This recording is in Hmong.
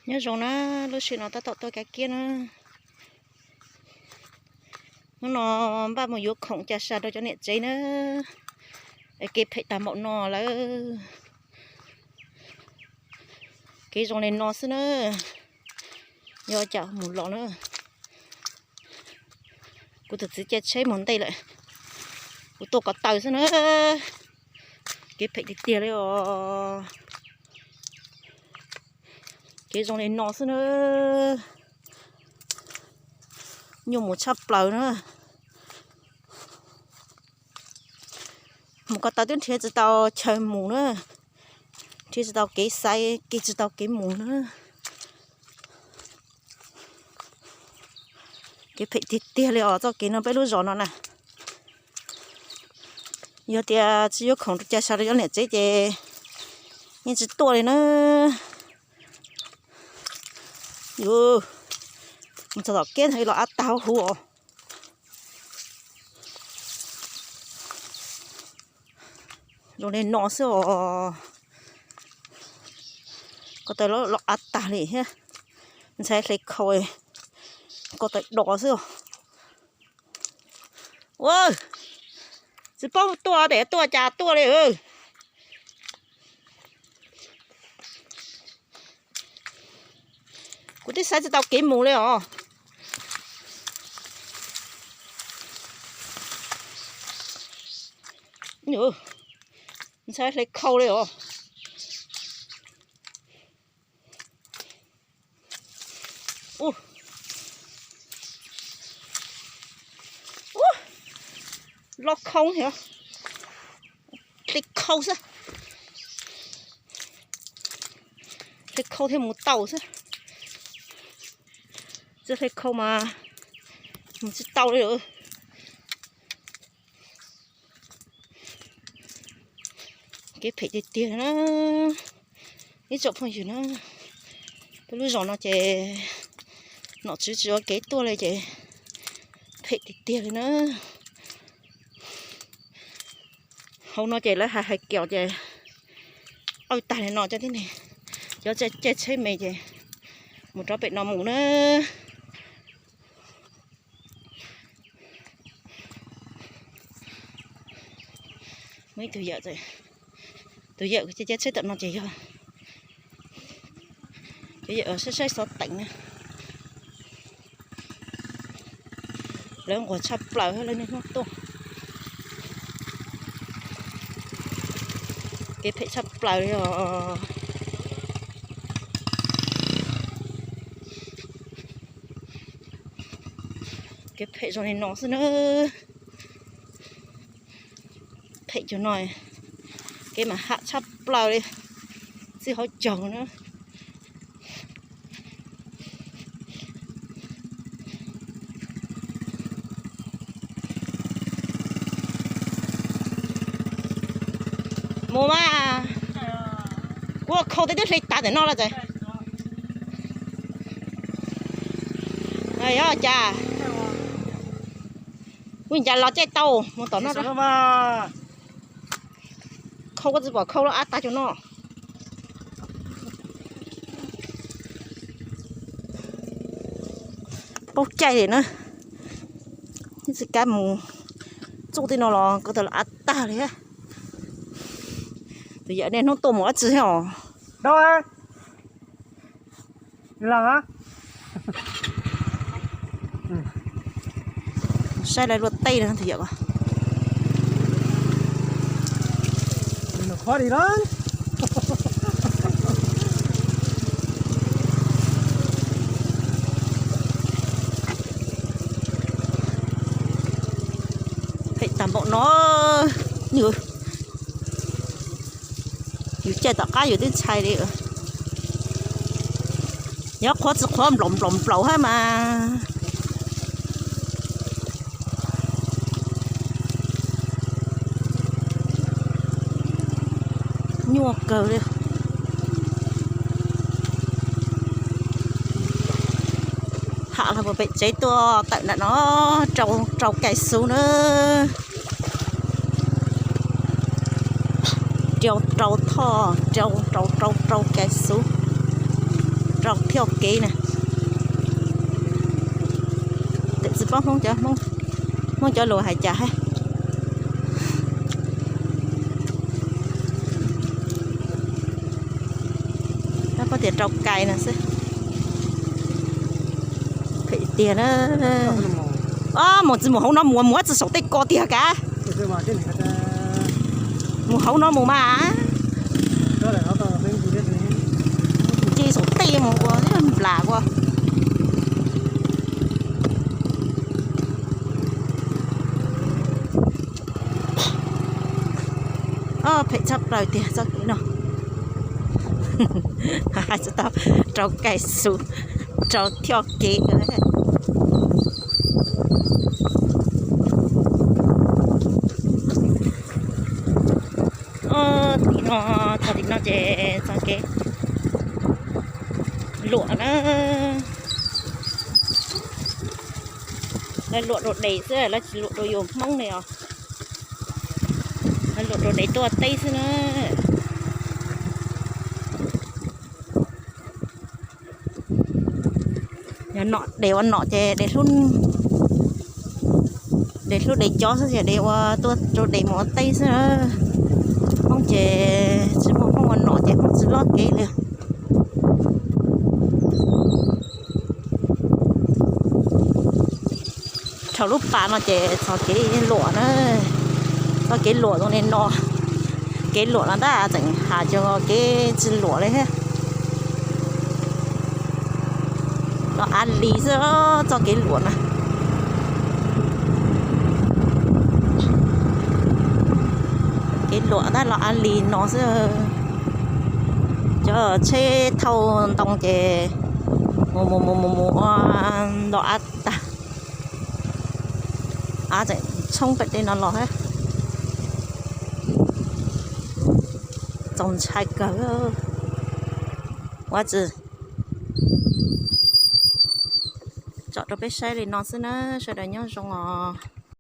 Nyob zoo na, lub sij no tab tom tuaj kav kiab na. Hnub no npaj mus yuav khoom ca sa rau cov niam tsev na. Kev phem tag npaum no lawm. Kev zoo li no xwb na. Yog cas mus los na. Kuv tus txiv caij tsheb mus ntej lawm. Kuv tuaj ko taw xwb na. Kev phem tiag tiag li os. Kev zoo li no xwb na. Nyuaj mus tshaj plaws na. Mus ko taw twb nrhiav tsis tau chaw mus na. Nrhiav tsis tau kev xaiv, kev tsis tau kev mus na. Kev phem tiag tiag li os txoj kev no peb lub zos no na. Yog tias tsis yuav khoom rau ca sa rau cov niam tsev ces yeej tsis tuaj li na. Mus txog tom kiab ntawd los av tag huv huv os. Zoo li no xwb os. Ko taw los av tag li thiab. Ntxhais hle khau, ko taw do xwb os. Ua, tsis paub tuaj pem tuaj cas tuaj li. Kuv twb xaiv tsis tau kev mus li os. Ntxhais hle khau li os. Loj khau thiab. Hle khau xwb. Hle khau thiaj mus tau xwb. Tsis hle khau mas mus tsis tau li lawm. Kev phem tiag tiag na. Ib tsoom phooj ywg na, peb lub zos no ces nom tswv tsis ua kev tuaj li ces phem tiag tiag li na. Hauv no ces lawv hais hais kiaus ces awj tag li no cov tib neeg, cov caij tsheb me ces mus rov pem no mus na. Muaj ib tug yawm, tus yawm caij tsheb tom no ces yog cov yawm saib saib xov teem na. Lawv nquag tshaj plaws lawv niaj hnub tuaj. Kev phem tshaj plaws li os. Kev phem zoo li no xwb na. Phem cov no, kev mas ham tshaj plaws li, txij hauv caug na. Mus mas, kuv khau tej twb hle tas ntawm no lawm. Yog cas kuv ncav los caij tau mus tom no. Khau koj tsis pom khau los av tag cov no. Paub caij li na, tsis kav mus txuj tej no los ko taw los av tag li. Tus yawm niaj hnub tuaj mus dab tsi thiab os. Saib lawv luaj teb na tus yawm ko. Phem tag npaum no, yus caij tom qab yus twb ntshai li. Yog qhuav tsis qhuav nplaum nplaum nplaum hab mas. Nyuaj kawg li. Ham los puag pem tsev tuaj tawm nram no rau rau Kais Xus na. Rau rau Thoj, rau rau rau rau Kais Xus. Rau thiaj kev na. Tsis paub Hmoob cov, Hmoob cov lus hais cas hab. Paub tias rau kais no xwb. Phem tiag na. Mus tsis mus hauv no mus, mus tsis saum tej ko tiag kav. Mus hauv no mus mas. Nce saum tej mus ua nplas ua. Phem tshaj plaws tiag txoj kev no. Tsis tau rau kais xus, rau thiaj kev. Tim no, txog tim no ces txoj kev luam na. Lawv luam rau dev xwb, lawv tsis luam rau yus Hmoob ne os. Lawv luam rau dev tuaj teb xwb na. Yog nom dev ua nom ces dev hlub, dev hlub dev cov xwb ces dev ua tuaj rau dev mus ua teb xwb na. Hmoob ces tsis muaj Hmoob ua nom ces Hmoob tsis loj kev li. Thaum lub pas no ces txog kev luam na, txog kev luam zoo li no, kev luam no tab tseem has cov kev tsis luam li thiab. Los av lis xwb txoj kev luam na. Kev luam tab los av lis no xwb. Cov tsheb thauj ntoo ces mus mus mus mus mus ua nto av tag. Av tseem tshoob pem tej no los thiab. Txaus ntshai kawg. Ua tsis tsom rau peb saib li no xwb na, sawv daws nyob zoo os.